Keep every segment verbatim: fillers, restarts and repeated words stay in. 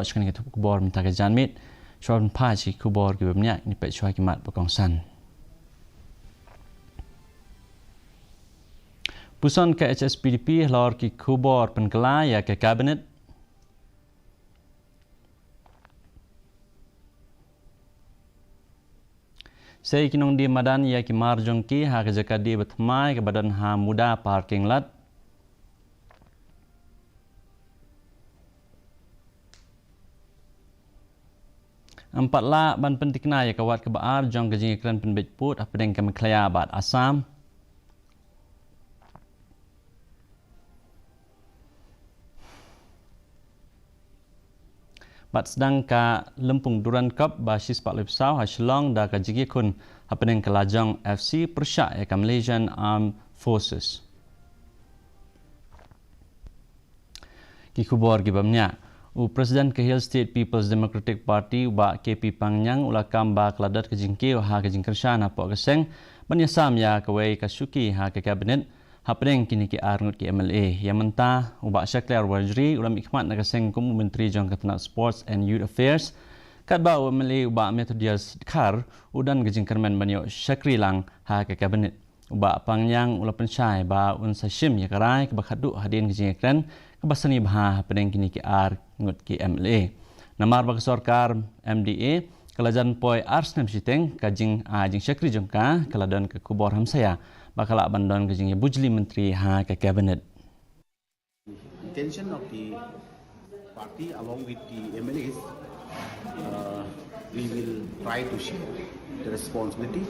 Shkane ka tup khubor mynta ka janmiet. Shuwa ban phai sha ki khubor kiba bniah, ngin peit shuwa ki mat ba kongsan. Puson ka H S P D P halor ki khubor pynkylla ïa ka cabinet. Sei ki nongdie madan ïa ki mar jong ki ha ka jaka die ba thymmai kaba don ha Muda parking lot. Ym pat lah ban pynthikna ïa ka wat kaba ar jong ka jingïakren pynbeit pud hapdeng ka Meghalaya bad Assam. Bad sdang ka lympung Durand Cup ba shispah laiphew saw ha Shillong da ka jingïakhun hapdeng ka Lajong F C pyrshah ïa ka Malaysian Armed Forces. Ki khubor kiba bniah. U President ka Hill State People's Democratic Party u Bah K P Pangngiang u la kam ba ka la dot ka jingkiew ha ka jingkyrshan hapoh ka seng ban ïasam ïa kawei ka shuki ha ka cabinet hapdeng kine ki ar ngut ki M L A. Ïa mynta u Bah Shakliar Warjri u la mihkhmat na ka seng kum u Myntri jong ka tnat Sports and Youth Affairs, katba u M L A u Bah Methodius Dkhar u don ka jingkyrmen ban ïoh shakri lang ha ka cabinet. U Bah Pangngiang u la pynshai ba un sa shim ïa ka rai kaba khatduh hadien ka jingïakren kaba sani bha hapdeng kine ki ar ngut ki M L A. Namar ba ka sorkar M D A ka la jan poi ar snem shiteng, ka jingai jingshakri jong ka ka la don ka khubor hamsaïa ba ka lah ban don ka jingïabujli myntri ha ka cabinet. Intention of the party along with the M L As, uh, we will try to share the responsibility.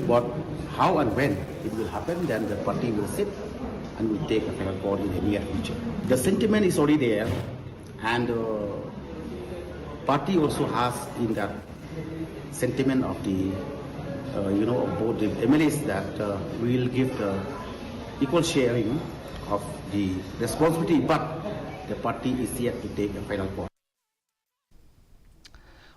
But how and when it will happen, then the party will sit and will take a final call in the near future. The sentiment is already there, and, uh, party also has in that sentiment of the, uh, you know, of both the M L As that, uh, we will give the equal sharing of the responsibility, but the party is yet to take a final call.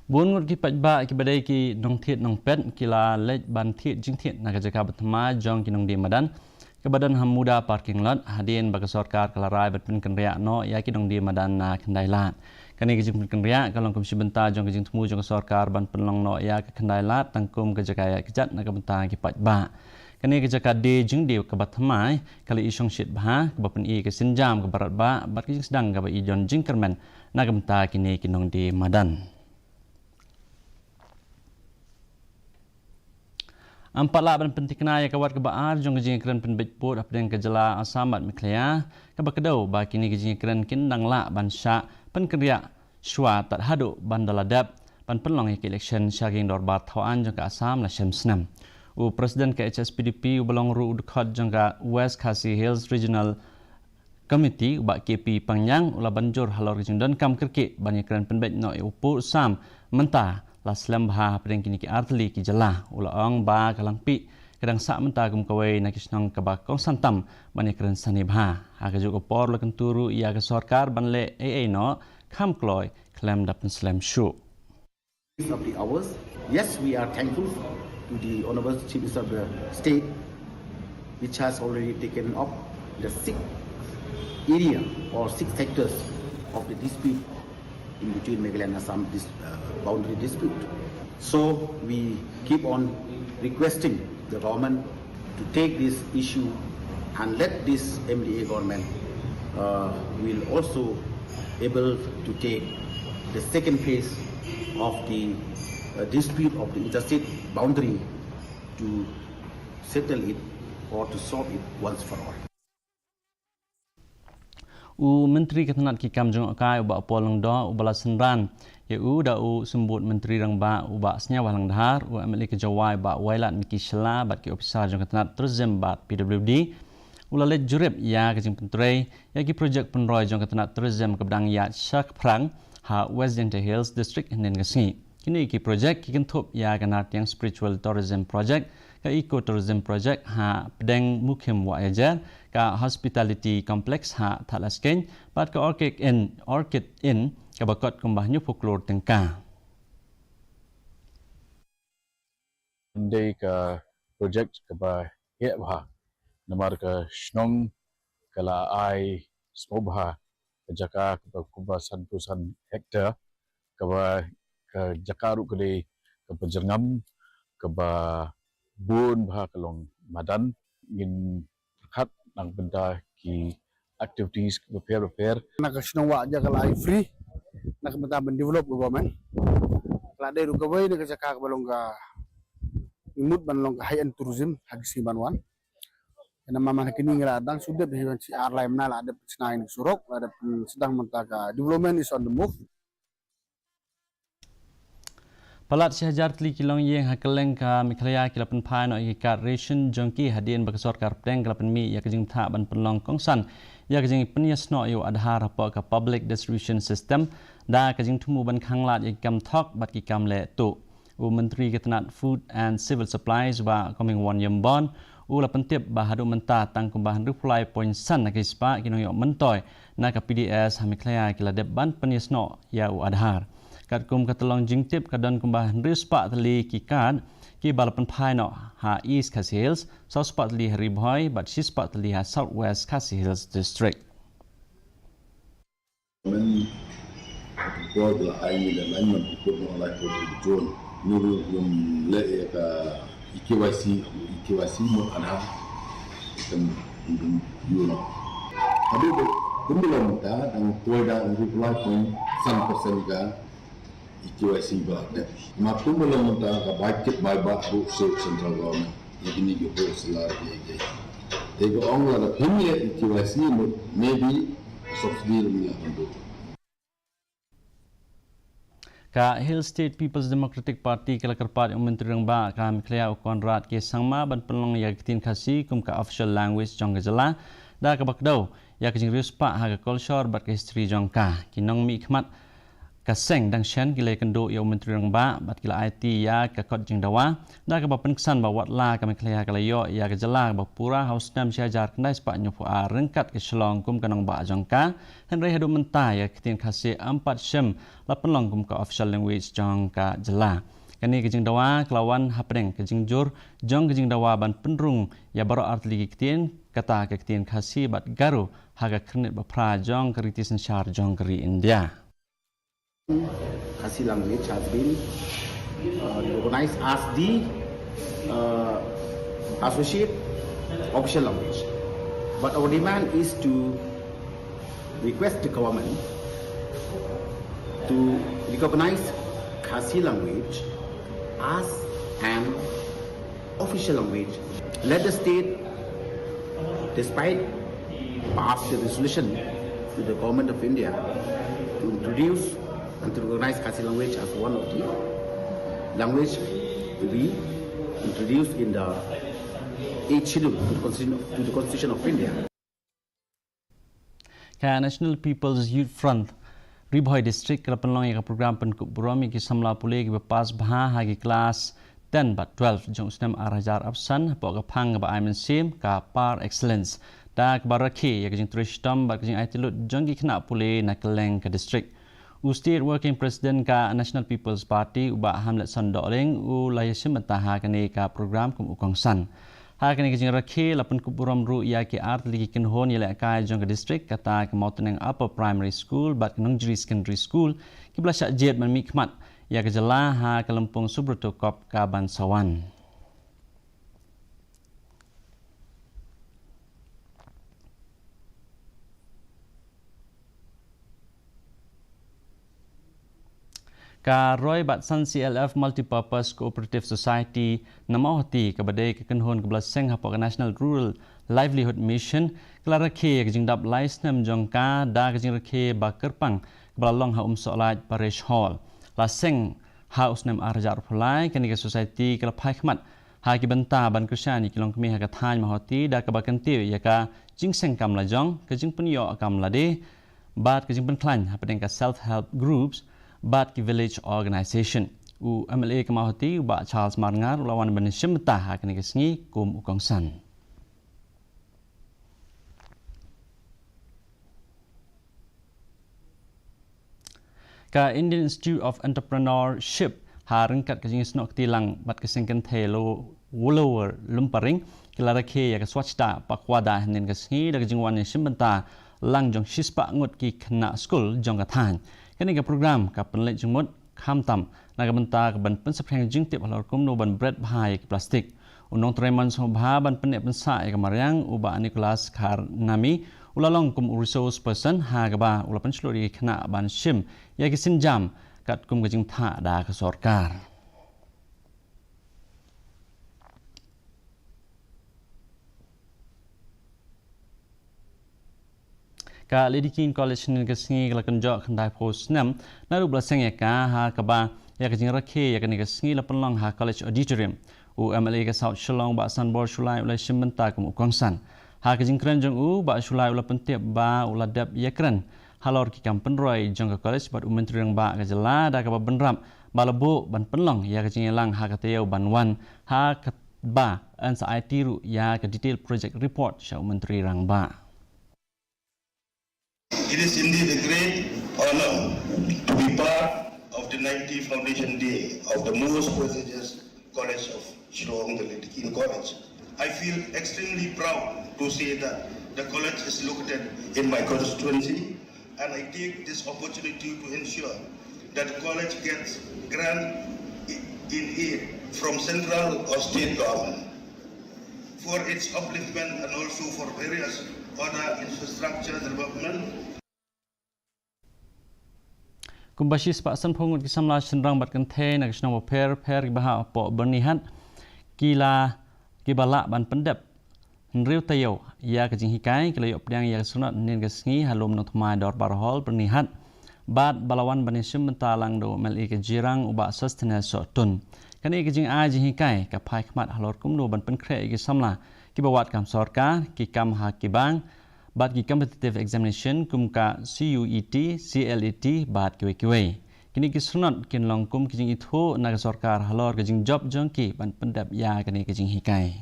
Bun ngut ki paidbah kiba dei ki nongthied nongpet ki la leit ban thied jingthied na ka jaka ba thymmai jong ki nongdie madan kaba don ha Muda parking lot hadien ba ka sorkar ka la rai ban pynkynriah noh ïa ki nongdie madan na Khyndailad. Kane ka jingpynkynriah ka long kum shi bynta jong ka jingthmu jong ka sorkar ban pynlong noh ïa ka Khyndailad tang kum ka jaka ïaid kjat na ka bynta ki paidbah. Kane ka jaka die jingdie kaba thymmai ka la i shongshit bha kaba pyni ka sienjam kaba radbah bad ka jingsdang kaba i don jingkyrmen na ka bynta kine ki nongdie madan. Ym pat lah ban pynthikna ïa ka wat kaba ar jong ka jingïakren pynbeit pud hapdeng ka jylla Assam bad Meghalaya kaba kdew ba kine ki jingïakren kin dang lah ban shah pynkynriah shuwa tad haduh ban da la dep ban pynlong ïa ka election sha ka jingdorbar thaw aiñ jong ka Assam la shem snem. U President ka H S P D P uba long ruh u dkhot jong ka West Khasi Hills Regional Committee u Bah K P Pangngiang u la ban jur halor ka jingdonkam kyrkieh ban ïakren pynbeit noh ïa u pud u sam mynta la slem bha hapdeng kine ki artylli ki jylla. U la ong ba ka Langpih ka dang sah mynta kum kawei na ki shnong kaba kongsan tam ban ïakren sani bha. Ha kajuh ka por u la kyntu ruh ïa ka sorkar ban leh ei ei noh kham kloi khlem da pynslem shuh. Of the hours. Yes, we are thankful to the Honorable Chief Minister of the State, which has already taken up the six area or six sectors of the dispute in between Meghalaya and Assam dis-, uh, boundary dispute. So we keep on requesting the government to take this issue and let this M D A government, uh, will also able to take the second phase of the, uh, dispute of the interstate boundary to settle it or to solve it once for all. U Myntri ka tnat ki kam jngohkai u Bah Paul Lyngdoh uba la synran ïa u da u Symbud Myntri Rangbah u Bah Sniawbhalang Dhar, u M L A ka Jowai u Bah Wailadmiki Shylla bad ki ophisar jong ka tnat tourism bad P W D u la leit jurip ïa ka jingpyntrei ïa ki projek pynroi jong ka tnat tourism kaba dang ïaid shaphrang ha West Jaintia Hills District hynnin ka sngi. Kine ki projek ki kynthup ïa ka Nartiang Spiritual Tourism Project, ka Eco Tourism Project ha pdeng Mukhim Wahiajer, ka Hospitality Complex ha Thadlaskein bad ka Orchid Inn, Orchid Inn kaba kot kumba hynñiewphew klur tyngka. Dei ka projek kaba heh bha namar ka shnong ka la ai sngewbha ka jaka kaba kumba san phew san hektar, kaba ka jaka ruh ka dei kaba jyrngam, kaba bun bha ka long madan. Ngin pyrkhat na ka bynta ki activities bapher bapher. Na ka shnong Wahjaka la ai free na ka bynta ban develop ka government. La dei ruh kawei na ka jaka kaba long ka, ngi mut ban long ka high end tourism ha ki sngi ban wan. Namar man ha kine ngi la dang shu dep hi ban shi ar lai mna, la dep shna ïa ka surok, la dep, mm, sdang mynta ka development is on the move. Palat shi hajar tylli ki longïing ha kylleng ka Meghalaya ki la pynphai noh ïa ki card ration jong ki hadien ba ka sorkar pdeng ka la pynmih ïa ka jingthah ban pynlong kongsan ïa ka jingpynïasnoh ïa u Aadhaar hapoh ka public distribution system da ka jingthmu ban khanglad ïa ki kam thok bad ki kam leh tuh. U Myntri ka tnat Food and Civil Supplies, Bah Comingone Ymbon, u la pyntip ba haduh mynta tang kumba hynriewphew lai point san na ki spah ki nongïoh myntoi na ka P D S ha Meghalaya ki la dep ban pynïasnoh ïa u Aadhaar. Katkum ka tyllong jingtip, ka don kumba hynriew spah tylli ki card kiba la pynphai noh ha East Khasi Hills, saw spah tylli ha Ri Bhoi bad shi spah tylli ha South West Khasi Hills District. Government of the board la ai ni da lain man pukut no lai ko tu jun. Nuru yum le ya ka E K Y C, E K Y C mo ana kan you know. Aduh, kumulong ta dang poi da reply point san percent ka E K Y C ba dep. Ma kumulong ta ka budget bai ba ru se central government. Ïa kine ki post la ki, ki. Te ko ong la da pynïa E K Y C, maybe subsidy la mila bantu. Ka Hill State People's Democratic Party ka la kyrpad ïa u Myntri Rangbah ka Meghalaya u Conrad K Sangma ban pynlong ïa ka ktien Khasi kum ka official language jong ka jylla da kaba kdew ïa ka jingriewspah ha ka culture bad ka history jong ka. Ki nongmihkhmat ka seng dang shen ki la ïakynduh ïa u Myntri Rangbah bad ki la aiti ïa ka kot jingdawa da kaba pynksan ba watla ka Meghalaya ka la ïoh ïa ka jylla kaba pura ha u snem shi hajar khyndai spah hynñiewphew ar ryngkat ka Shillong kum ka nongbah jong ka, hynrei haduh mynta ïa ka ktien Khasi ym pat shym la pynlong kum ka official language jong ka jylla. Kane ka jingdawa ka la wan hapdeng ka jingjur jong ka jingdawa ban pynrung ïa baroh artylli ki ktien, kata ka ktien Khasi bad Garo ha ka khyrnit ba phra jong ka riti synshar jong ka ri India. Khasi language has been, uh, recognized as the, uh, associate official language. But our demand is to request the government to recognize Khasi language as an official language. Let the state, despite pass the resolution to the Government of India to introduce and to recognize Khasi language as one of the language to be introduced in the eighth schedule to the Constitution of, to the Constitution of India. Ka National People's Youth Front Ri Bhoi District ka la pynlong ïa ka program pynkup burom ïa ki samla pule kiba pass bha ha ki klas ten bad twelve jong u snem ar hajar arphew san hapoh ka phang kaba ai mynsiem ka Par Excellence, da kaba rakhe ïa ka jingtrei shitom bad ka jingaiti lut jong ki khynnah pule na kylleng ka district. U State Working President ka National People's Party, u Bah Hamletson Dohling, u la ïashim bynta ha kane ka program kum u kongsan. Ha kane ka jingrakhe la pynkup burom ruh ïa ki artylli ki kynhun ïalehkai jong ka district, kata ka Mawtneng Upper Primary School bad ka Nongjri Secondary School, kiba la shah jied ban mihkhmat ïa ka jylla ha ka lympung Subroto Cup kaban sa wan. Ka Roy Batson C L F Multipurpose Cooperative Society na Mawhati, kaba dei ka kynhun kaba la seng hapoh ka National Rural Livelihood Mission, ka la rakhe ïa ka jingdap lai snem jong ka da ka jingrakhe ba kyrpang kaba la long ha Umsohlait Parish Hall. La seng ha u snem ar hajar arphew lai, kane ka society ka la phai khmat ha ki bynta ban kyrshan ïa ki longkmie ha ka thaiñ Mawhati da kaba kyntiew ïa ka jingseng kam lajong, ka jingpynïoh kam lade, bad ka jingpynkhlaiñ hapdeng ka self help groups bad ki village organization. U M L A ka Mawhati, u Bah Charles Marngar, u la wan ban shim bynta ha kane ka sngi kum u kongsan. Ka Indian Institute of Entrepreneurship, ha ryngkat ka jingïasnoh kti lang bad ka seng kynthei Lo-, Lower Lumparing, ki la rakhe ïa ka Swachhata Pakhwada hynnin ka sngi da ka jingwan ïashim bynta lang jong shispah ngut ki khynnah skul jong ka thaiñ. Kane ka program ka pynleit jingmut khamtam na ka bynta ka ban pynsaphriang jingtip halor kumno ban bret bha ïa ki plastik. U nongtrei mon sngewbha ban pynneh pynsah ïa ka mariang, u Bah Nicholas Kharnami, u la long kum u resource person ha kaba u la pynshlur ïa ki khynnah ban shim ïa ki sienjam katkum ka jingthah da ka sorkar. Ka Lady Keane College hynnin ka sngi ka la kynjoh khyndaiphew snem naduh ba la seng ïa ka, ha kaba ïa ka jingrakhe ïa kane ka sngi la pynlong ha College Auditorium. U M L A ka South Shillong, Bah Sanbor Shullai, u la shim bynta kum u kongsan. Ha ka jingkren jong u, Bah Shullai u la pyntip ba u la dep ïakren halor ki kam pynroi jong ka college bad u Myntri Rangbah ka jylla, da kaba bynrap ba la buh ban pynlong ïa ka jingïalang ha ka taïew ban wan, ha kaba yn sa aiti ruh ïa ka detail project report sha u Myntri Rangbah. It is indeed a great honor to be part of the ninety foundation day of the most prestigious college of Shillong, the Lady Keane College. I feel extremely proud to say that the college is located in my constituency, and I take this opportunity to ensure that the college gets grant in aid from central or state government for its upliftment and also for various other infrastructure development. Kumba shispah sanphew ngut ki samla shynrang bad kynthei na ki shnong bapher bapher kiba hap hapoh Byrnihat, ki la, kiba lah ban pyndep hynriew taïew ïa ka jinghikai, ki la ïoh pdiang ïa ka syrnod hynnin ka sngi ha lum Nongthymmai Dorbar Hall, Byrnihat, bad ba la wan ban ïashim bynta lang da u M L A ka Jirang, u Bah Sosthenes Sohtun. Kane ka jingai jinghikai ka phai khmat halor kumno ban pynkhreh ïa ki samla kiba wad kam sorkar, ki kam ha ki bank bad ki competitive examination kum ka C U E T, C L E T bad kiwei kiwei. Kine ki syrnod kin long kum ki jingithuh na ka sorkar halor ka jingjop jong ki ban pyndep ïa kane ka jinghikai.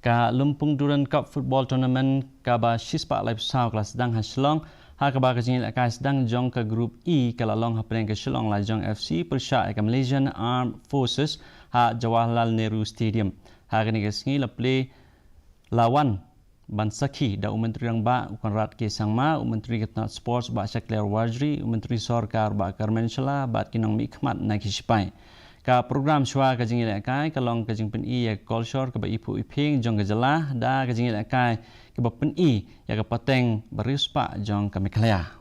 Ka Lympung Durand Cup Football Tournament kaba shispah laiphew saw ka la sdang ha Shillong, ha kaba ka jingïalehkai sdang jong ka Group E ka la long hapdeng ka Shillong Lajong F C pyrshah ïa ka Malaysian Armed Forces ha Jawaharlal Nehru Stadium. Ha kane ka sngi la plie, la wan ban sakhi da u Myntri Rangbah u Conrad K Sangma, u Myntri ka tnat Sports Bah Shakliar Warjri, u Myntri Sorkar Bah Karmen Shylla bad ki nongmihkhmat na ki shipai. Ka program shuwa ka jingïalehkai ka long ka jingpyni ïa ka kolshor kaba iphuh iphieng jong ka jylla da ka jingïalehkai kaba pyni ïa ka pateng ba riewspah jong ka Meghalaya.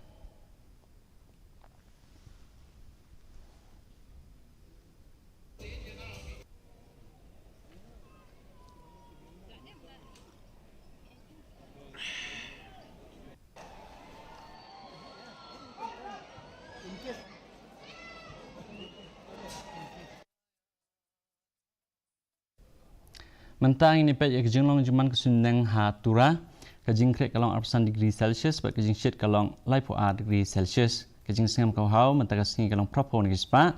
Mynta ngin ïa peit ïa ka jinglong jingman ka suiñbneng ha Tura. Ka jingkhreh ka long arphew san degree Celsius bad ka jingshit ka long laiphew ar degree Celsius. Ka jingsngem ka haw mynta ka sngi ka long phraphew na ki spah.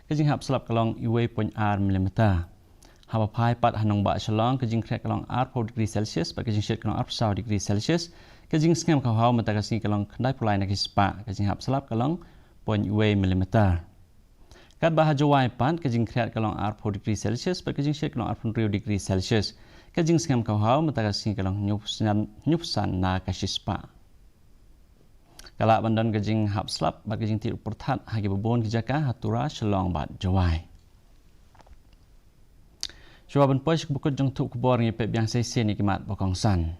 Ka jinghap slap ka long uwei point ar millimeter. Haba phai pat ha nongbah Shillong, ka jingkhreh ka long arphew degree Celsius bad ka jingshit ka long arphew saw degree Celsius. Ka jingsngem ka haw mynta ka sngi ka long khyndai phew lai na ki spah. Ka jinghap slap ka long point uwei millimeter. Katba ha Jowai pat, ka jingkhreh ka long arphew degree Celsius bad ka jingshit ka long arphew hynriew degree Celsius. Ka jingsngem ka haw mynta ka sngi ka long hynñiewphew san, hynñiewphew san na ka shispah. Ka lah ban don ka jinghap slap bad ka jingtih ruh pyrthat ha kiba bun ki jaka ha Tura, Shillong bad Jowai. Shuwa ban poi sha ka bakut jong thup khubor, ngin ïa peit biang sa shisien ïa ki mat ba kongsan.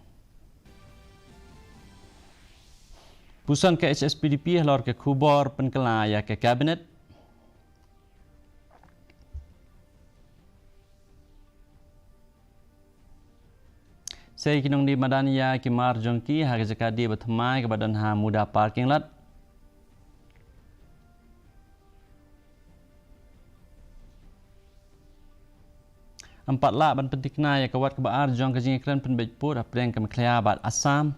Puson ka H S P D P halor ka khubor pynkylla ïa ka Cabinet. Sei ki nongdie madan ïa ki mar jong ki ha ka jaka die ba thymmai kaba don ha Muda Parking Lot. Ym pat lah ban pynthikna ïa ka wat kaba ar jong ka jingïakren pynbeit pud hapdeng ka Meghalaya bad Assam.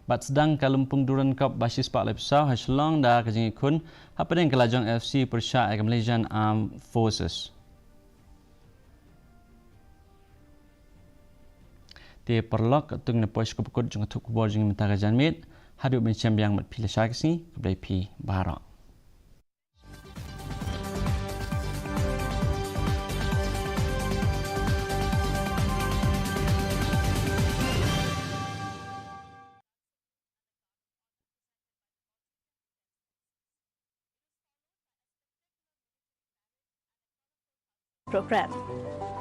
Bad sdang ka Lympung Durand Cup ba shispah laiphew saw ha Shillong da ka jingïakhun hapdeng ka Lajong F C pyrshah ïa ka Malaysian Armed Forces. Te paralok, katto ngi poi sha ka bakut jong ka thup khubor jong ngi mynta ka janmiet. Haduh ban ïashem biang bad phi lashai ka sngi, khublei phi baroh. Program.